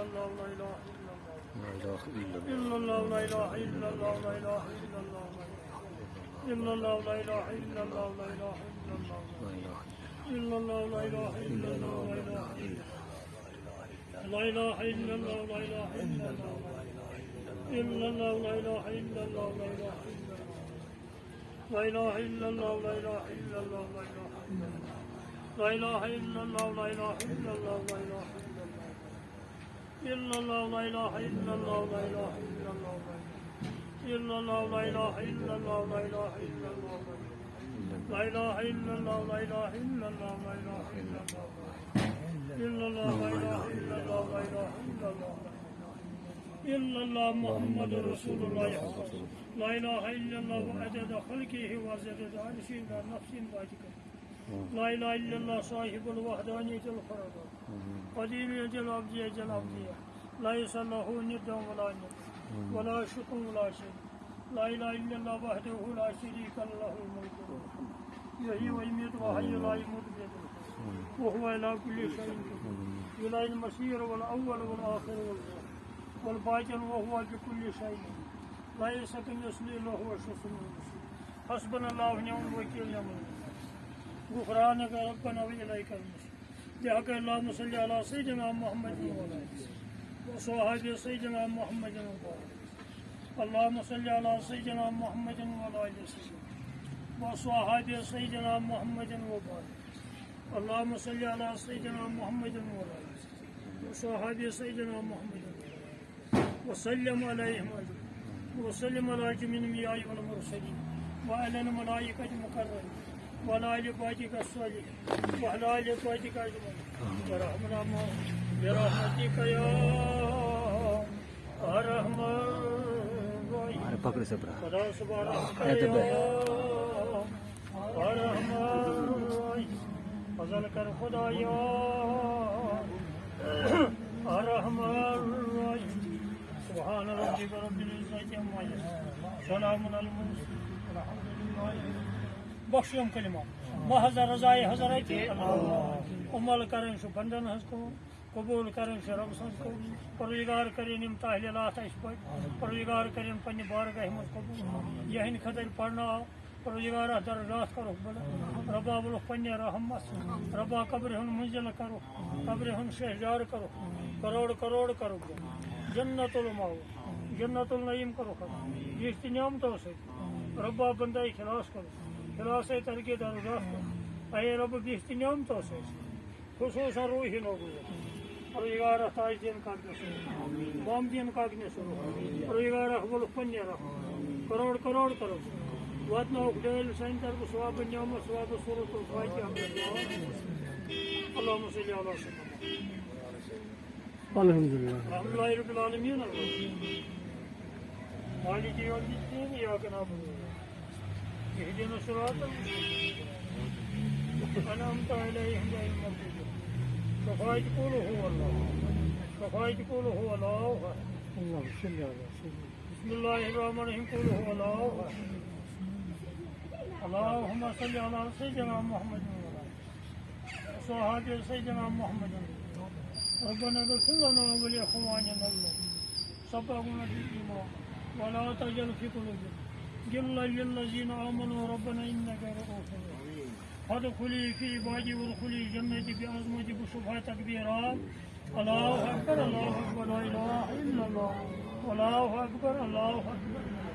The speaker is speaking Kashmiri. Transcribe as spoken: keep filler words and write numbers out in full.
لا إله إلا الله. لا إله إلا الله. إلا الله، لا إله إلا الله، لا إله إلا الله. إلا الله، لا إله إلا الله، لا إله إلا الله. لا إله إلا الله. إلا الله، لا إله إلا الله، لا إله إلا الله. لا إله إلا الله، لا إله إلا الله. إلا الله، لا إله إلا الله، لا إله إلا الله. لا إله إلا الله، لا إله إلا الله، لا إله إلا الله. لا إله إلا الله، لا إله إلا الله، لا إله إلا الله. إلا الله، لا إله إلا الله، لا إله إلا الله، لا إله إلا الله. إلا الله، لا إله إلا الله، لا إله إلا الله، لا إله إلا الله. لا إله إلا الله، لا إله إلا الله، لا إله إلا الله. إلا الله، لا إله إلا الله، لا إله إلا الله. إلا الله، محمد رسول الله. لا إله إلا الله، وعدد خلقه وزنة عرشه ونفس ذاتك. لا إله إلا الله، صاحب الوحدانية الفرد. قديم يد العبد يد العبدية. ليس له ند ولا ند، ولا شبه ولا شيء. لا إله إلا الله وحده لا شريك له، الملك والحمد. يحيي ويميت وحي لا يموت بيده الخير. وهو على كل شيء قدير. إليه المصير، والأول والآخر والظاهر والباطن، وهو بكل شيء. ليس كمثله إلا هو، السميع البصير. حسبنا الله ونعم الوكيل، نعم الوكيل. غفرانك ربنا وإليك المصير. بحق اللهم صل على سيدنا محمد وعلى آله وصحبه سيدنا محمد وبارك. اللهم صل على سيدنا محمد وعلى آله وصحبه سيدنا محمد وبارك. اللهم صل على سيدنا محمد وعلى آله وصحبه سيدنا محمد وبارك. وسلم عليهم أجمعين. وسلم على جميع الأنبياء والمرسلين وعلى الملائكة المقربين وعلى آل بيتك الصالحين وعلى آل بيتك أجمعين. برحمتك، برحمتك يا أرحم الراحمين. Para pakri sabra. خدا سبحانك يا أرحم الراحمين. فضل کر خدایا، ارحم الراحمین. سبحان ربک رب العزة عما یصفون. سلام علی المرسلین. الحمد للہ. بخشم کلمہ محض رضائے حضرت اللہ. عمل کرن چھُ بندن ہٕنٛز کٲم، قبول کرن چھُ رب سٕنٛز کٲم. پروردگار کرن یِم تحلیلات اَسہِ پٔرۍ، پروردگار کرن پننہِ بارگاہہِ منٛز قبول. یِہنٛدِ خٲطرٕ پرناو، پروردگارا، درجات کرُکھ بلند۔ ربا، بولُکھ پننہِ رحمت۔ ربا، قبرِ ہُنٛد منزل کرُکھ، قبرِ ہُنٛد شہجار کرُکھ، کروڑ کروڑ کرُکھ۔ جنت الماوہ، جنت النعیم کرُکھ۔ یِژھ تہِ نعمتو سۭتۍ ربا بندے خلاص کرُکھ، خلاصے ترقی درجات کرُکھ۔ اے رب، یِژھ تہِ نعمتو سۭتۍ خصوصاً روحی نوبوت۔ پروردگار، تاج دین کاکنس۔ بام دین کاکنس۔ پروردگار، احوال پننہِ رحم۔ کروڑ کروڑ کرو۔ واتناوُکھ ڈٲلۍ سانہِ طرفہٕ ثواب نعمت، ثواب صورت الفاتحہ۔ اللهم صل على سيدنا محمد۔ الحمد لله. الحمد لله رب العالمين. مالك يوم الدين، إياك نعبد وإياك نستعين. اهدنا الصراط المستقيم. أنعمت عليهم غير المغضوب عليهم. شفاعة قل هو الله. شفاعة قل هو الله أحد. اللهم صل على سيدنا. بسم الله الرحمن الرحيم. قل هو الله أحد. اللهم صل على سيدنا محمد وعلى آله وصحبه سيدنا محمد. ربنا اغفر لنا ولإخواننا الذين سبقونا بالإيمان ولا تجعل في قلوبنا غلا للذين آمنوا ربنا إنك رؤوف رحيم. فادخلي في عبادي وادخلي جنتي بعظمتك وبسبحانك تكبيرا. الله أكبر، الله أكبر، لا إله إلا الله. الله أكبر، الله أكبر.